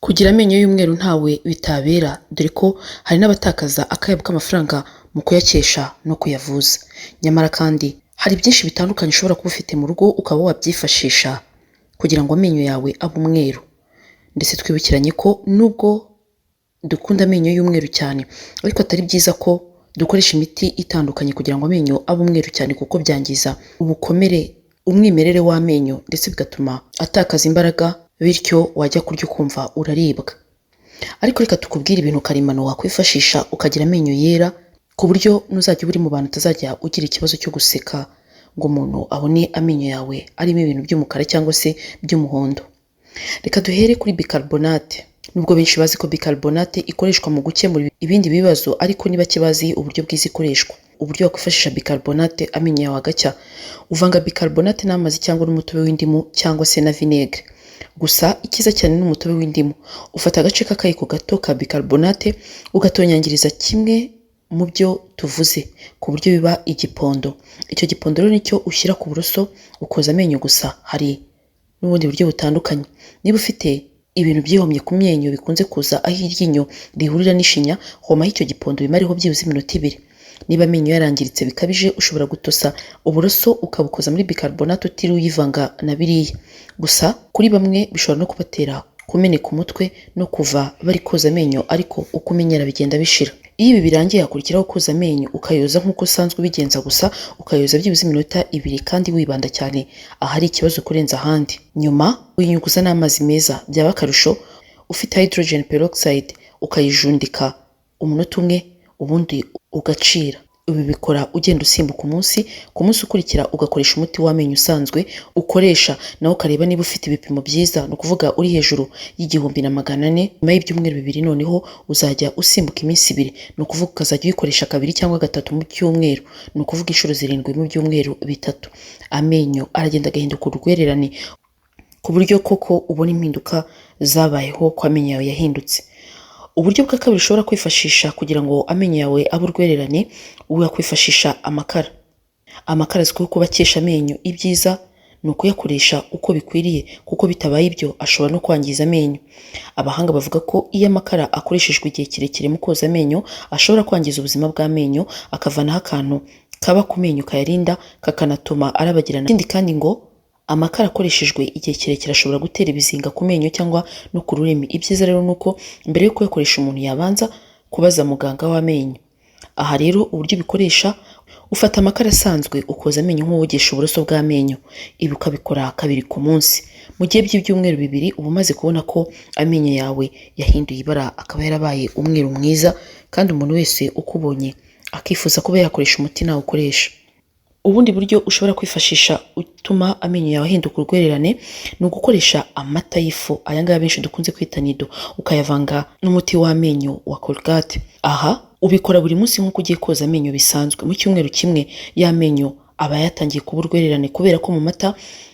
Kugira amenyo y'umweru ntawe bitabera, dore ko hari n'abatakaza akayabo k'amafaranga mu kuyakesha no kuyavuza. Nyamara kandi hari byinshi bitandukanye ushobora kuba ufite mu rugo ukaba wabyifashisha kugira ngo amenyo yawe abe umweru. Ndetse twibukiranye ko nubwo dukunda amenyo y'umweru cyane, ariko atari byiza ko dukoresha imiti itandukanye kugira ngo amenyo abe umweru cyane, kuko byangiza ubukomere, umwimerere w'amenyo, ndetse bigatuma atakaza imbaraga, bityo wajya kurya ukumva uraribwa. Ariko reka tukubwire ibintu karemano wakwifashisha ukagira amenyo yera, ku buryo nuzajya uba uri mu bantu utazajya ugira ikibazo cyo guseka ngo umuntu abone amenyo yawe arimo ibintu by'umukara cyangwa se by'umuhondo. Reka duhere kuri bicarbonate. Nubwo benshi bazi ko bicarbonate ikoreshwa mu gukemura ibindi bibazo, ariko ni bake bazi uburyo bwiza ikoreshwa. Uburyo wakwifashisha bicarbonate amenyo yawe agacya: uvanga bicarbonate n'amazi cyangwa n'umutobe w'indimu cyangwa se na vinegere. Gusa icyiza cyane ni umutobe w'indimu. Ufata agace k'akayiko gato ka bicarbonate, ugatonyangiriza kimwe mu byo tuvuze ku buryo biba igipondo. Icyo gipondo rero nicyo ushyira ku buroso ukoza amenyo. Gusa hari n'ubundi buryo butandukanye. Niba ufite ibintu byihomye ku menyo, bikunze kuza aho iryinyo rihurira n'ishinya, homaho icyo gipondo bimareho byibuze iminota 2. Niba amenyo yarangiritse bikabije, ushobora gutosa uburoso ukabukoza muri bicarbonate utiriwe uyivanga na biriya. Gusa kuri bamwe bishobora no kubatera kumeneka umutwe no kuva bari koza amenyo, ariko uko umenyera bigenda bishira. Iyo ibi birangiye, hakurikiraho koza amenyo, ukayoza nk'uko usanzwe ubigenza, gusa ukayoza byibuze iminota 2 kandi wibanda cyane ahari ikibazo kurenza ahandi. Nyuma uyinyuguza n'amazi meza. Byaba akarusho ufite hydrogen peroxide, ukayijundika umunota umwe, ubundi ugacira. Ibi bikora ugenda usimbuka umunsi ku munsi. Ukurikira ugakoresha umuti w'amenyo usanzwe ukoresha, nawe ukareba niba ufite ibipimo byiza, ni ukuvuga uri hejuru y'1400. Nyuma y'ibyumweru 2 noneho uzajya usimbuka iminsi 2, ni ukuvuga ukazajya uyikoresha kabiri cyangwa gatatu mu cyumweru, ni ukuvuga inshuro 7 mu byumweru 3. Amenyo aragenda agahinduka urwererane, ku buryo koko ubona impinduka zabayeho, ko amenyo yawe yahindutse. Uburyo bwa kabiri ushobora kwifashisha kugira ngo amenyo yawe abe urwererane, wakwifashisha amakara. Amakara azwiho kuba akesha amenyo. Ibyiza ni ukuyakoresha uko bikwiriye, kuko bitabaye ibyo ashobora no kwangiza amenyo. Abahanga bavuga ko iyo amakara akoreshejwe igihe kirekire mu koza amenyo, ashobora kwangiza ubuzima bw'amenyo, akavanaho akantu kaba ku menyo kayarinda, kakanatuma arabagirana. Ikindi kandi, ngo amakara akoreshejwe igihe kirekire ashobora gutera ibizinga ku menyo cyangwa no ku rurimi. Ibyiza rero ni uko mbere yo kuyakoresha umuntu yabanza kubaza muganga w'amenyo. Aha rero uburyo ubikoresha: ufata amakara asanzwe, ukoza amenyo nk'uwogesha uburoso bw'amenyo. Ibi ukabikora kabiri ku munsi. Mu gihe by'ibyumweru 2 uba umaze kubona ko amenyo yawe yahinduye ibara, akaba yarabaye umweru mwiza, kandi umuntu wese ukubonye akifuza kuba yakoresha umuti nawe ukoresha. Ubundi buryo ushobora kwifashisha utuma amenyo yawe ahinduka urwererane ni ugukoresha amata y'ifu, aya ngaya benshi dukunze kwita Nido, ukayavanga n'umuti w'amenyo wa Colgate. Aha ubikora buri munsi nk'uko ugiye koza amenyo bisanzwe. Mu cyumweru kimwe y'amenyo aba yatangiye kuba urwererane, kubera ko mu mata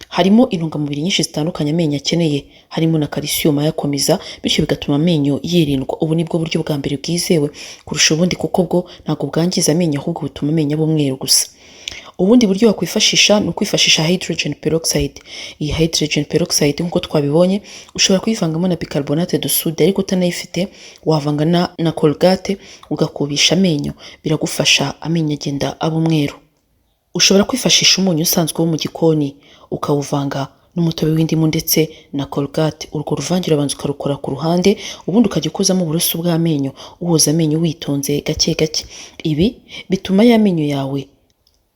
harimo intungamubiri nyinshi zitandukanye amenyo akeneye, harimo na calcium ayakomeza, bityo bigatuma amenyo yirindwa. Ubu nibwo buryo bwa mbere bwizewe kurusha ubundi, kuko bwo ntabwo bwangiza amenyo, ahubwo butuma amenyo aba umweru gusa. Ubundi buryo wakwifashisha ni ukwifashisha hydrogen peroxide. Iyi hydrogen peroxide, nk'uko twabibonye, ushobora kuyivangamo na bicarbonate de soude, ariko utanayifite wavanga na Colgate ugakubisha amenyo, biragufasha, amenyo agenda aba umweru. Ushobora kwifashisha umunyu usanzwe wo mu gikoni, ukawuvanga n'umutobe w'indimu ndetse na Colgate. Urwo ruvange urabanza ukarukora ku ruhande, ubundi ukajya ukozamo uburoso bw'amenyo, woza amenyo witonze gake gake. Ibi bituma ya menyo yawe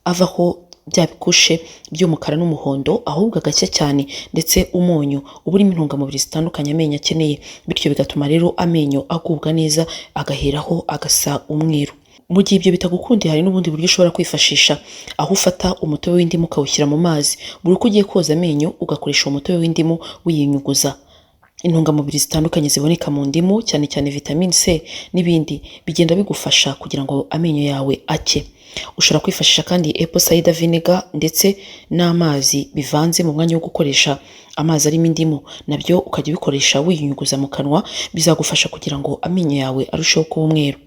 avaho bya bikushe by'umukara n'umuhondo, ahubwo agacya cyane, ndetse umunyu uba urimo intungamubiri zitandukanye amenyo akeneye, bityo bigatuma rero amenyo agubwa neza, agaheraho agasa umweru. Mu gihe ibyo bitagukundiye, hari n'ubundi buryo ushobora kwifashisha, aho ufata umutobe w'indimu ukawushyira mu mazi. Buri uko ugiye koza amenyo ugakoresha uwo mutobe w'indimu wiyinyuguza. Intungamubiri zitandukanye ziboneka mu ndimu, cyane cyane vitamine C n'ibindi, bigenda bigufasha kugira ngo amenyo yawe acye. Ushobora kwifashisha kandi apple cider vinegar ndetse n'amazi bivanze mu mwanya wo gukoresha amazi arimo indimu, nabyo ukajya ubikoresha wiyunyuguza mu kanwa, bizagufasha kugira ngo amenyo yawe arusheho kuba umweru.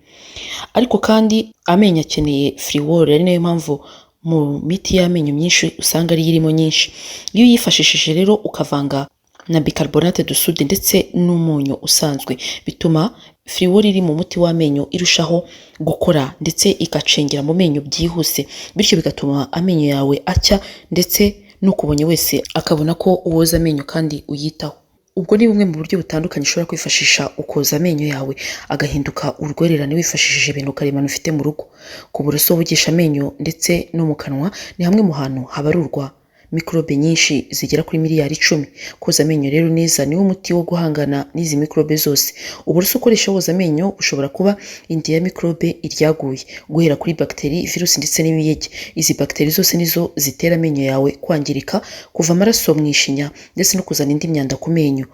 Ariko kandi amenyo akeneye fluor, ari nayo mpamvu mu miti y'amenyo myinshi usanga ariyo irimo nyinshi. Iyo uyifashishije rero ukavanga na bicarbonate de soude ndetse n'umunyu usanzwe. Bituma fluor iri mu muti w'amenyo irushaho gukora ndetse igacengera mu menyo byihuse, bityo bigatuma amenyo yawe acya ndetse n'ukubonye wese akabona ko woza amenyo kandi uyitaho. Ubwo ni bumwe mu buryo butandukanye ushobora kwifashisha ukoza amenyo yawe agahinduka urwererane wifashishije ibintu karemano ufite mu rugo. Ku buroso wogesha amenyo ndetse no mu kanwa ni hamwe mu hantu habarurwa mikorobe nyinshi zigera kuri miliyari 10. Koza amenyo rero neza niwo muti wo guhangana n'izi mikorobe zose. Uburoso ukoresha woza amenyo bushobora kuba indiri ya mikorobe iryaguye, guhera kuri bagiteri, virusi ndetse n'ibiyege. Izi bagiteri zose nizo zitera amenyo yawe kwangirika, kuva amaraso mu ishinya ndetse no kuzana indi myanda ku menyo.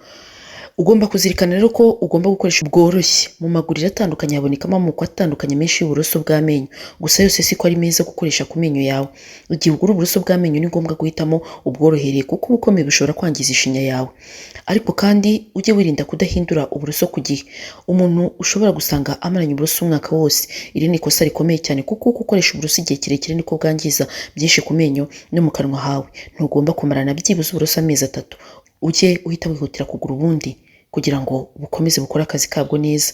Ugomba kuzirikana rero ko ugomba gukoresha bworoshye. Mu maguriro atandukanye habonekamo amoko atandukanye menshi y'uburoso bw'amenyo, gusa yose siko ari meza gukoresha ku menyo yawe. Igihe ugura uburoso bw'amenyo ni ngombwa guhitamo ubworohereye kuko ubukomeye bushobora kwangiza ishinya yawe. Ariko kandi ujye wirinda kudahindura uburoso ku gihe. Umuntu ushobora gusanga amaranye uburoso umwaka wose. Iri ni ikosa rikomeye cyane kuko uko ukoresha uburoso igihe kirekire niko bwangiza byinshi ku menyo no mu kanwa hawe. Ntugomba kumarana byibuze uburoso amezi 3. Ujye uhita wihutira kugura ubundi kugira ngo bukomeze bukore akazi kabwo neza.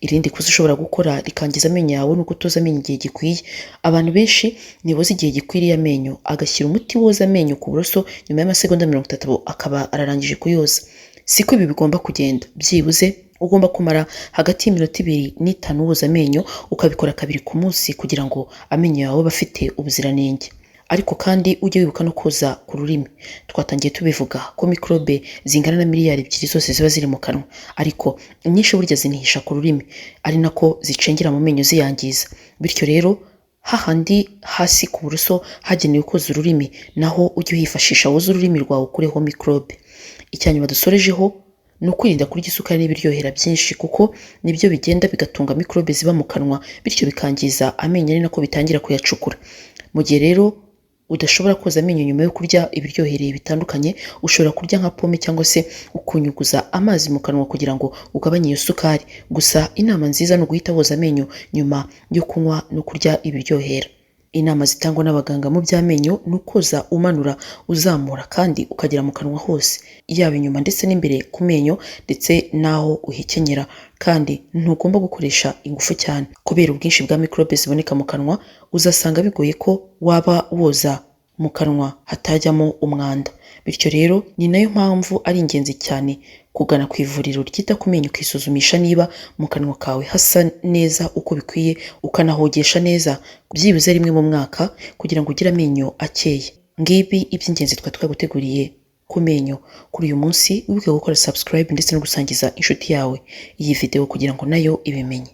Irindi kosa ushobora gukora rikangiza amenyo yawe ni ukutoza amenyo igihe gikwiye. Abantu benshi ntiboza igihe gikwiriye amenyo, agashyira umuti woza amenyo ku buroso nyuma y'amasegonda 30 akaba ararangije kuyoza. Siko ibi bigomba kugenda. Byibuze ugomba kumara hagati y'iminota 2 n'5 woza amenyo, ukabikora kabiri ku munsi kugira ngo amenyo yawe abe afite ubuziranenge. Ariko kandi ujye wibuka no koza ku rurimi. Twatangiye tubivuga ko mikorobe zingana na miliyari 2 zose ziba ziri mu kanwa, ariko inyinshi burya zinihisha ku rurimi, ari nako zicengera mu menyo ziyangiza. Bityo rero hahandi hasi ku buroso hagenewe koza ururimi, naho ujye uhifashisha woze ururimi rwawe ukureho mikorobe. Icyanyuma dusorejeho ni ukwirinda kurya isukari n'ibiryohera byinshi kuko nibyo bigenda bigatunga mikorobe ziba mu kanwa, bityo bikangiza amenyo ari nako bitangira kuyacukura. Mu gihe rero udashobora koza amenyo nyuma yo kurya ibiryohereye bitandukanye, ushobora kurya nka pome cyangwa se ukunyuguza amazi mu kanwa kugira ngo ugabanye iyo sukari. Gusa inama nziza ni uguhita woza amenyo nyuma yo kunywa no kurya ibiryohera. Inama zitangwa n'abaganga mu by'amenyo ni ukoza umanura uzamura kandi ukagera mu kanwa hose, yaba inyuma ndetse n'imbere ku menyo ndetse n'aho uhekenyera, kandi ntugomba gukoresha ingufu cyane. Kubera ubwinshi bwa mikorobe ziboneka mu kanwa, uzasanga bigoye ko waba woza mu kanwa hatajyamo umwanda. Bityo rero ni nayo mpamvu ari ingenzi cyane kugana ku ivuriro ryita ku menyo ukisuzumisha niba mu kanwa kawe hasa neza uko bikwiye, ukanahogesha neza byibuze rimwe mu mwaka kugira ngo ugire amenyo akeye. Ngibi iby'ingenzi twari twaguteguriye ku menyo kuri uyu munsi. Wibuke gukora subscribe ndetse no gusangiza inshuti yawe iyi video kugira ngo nayo ibimenye.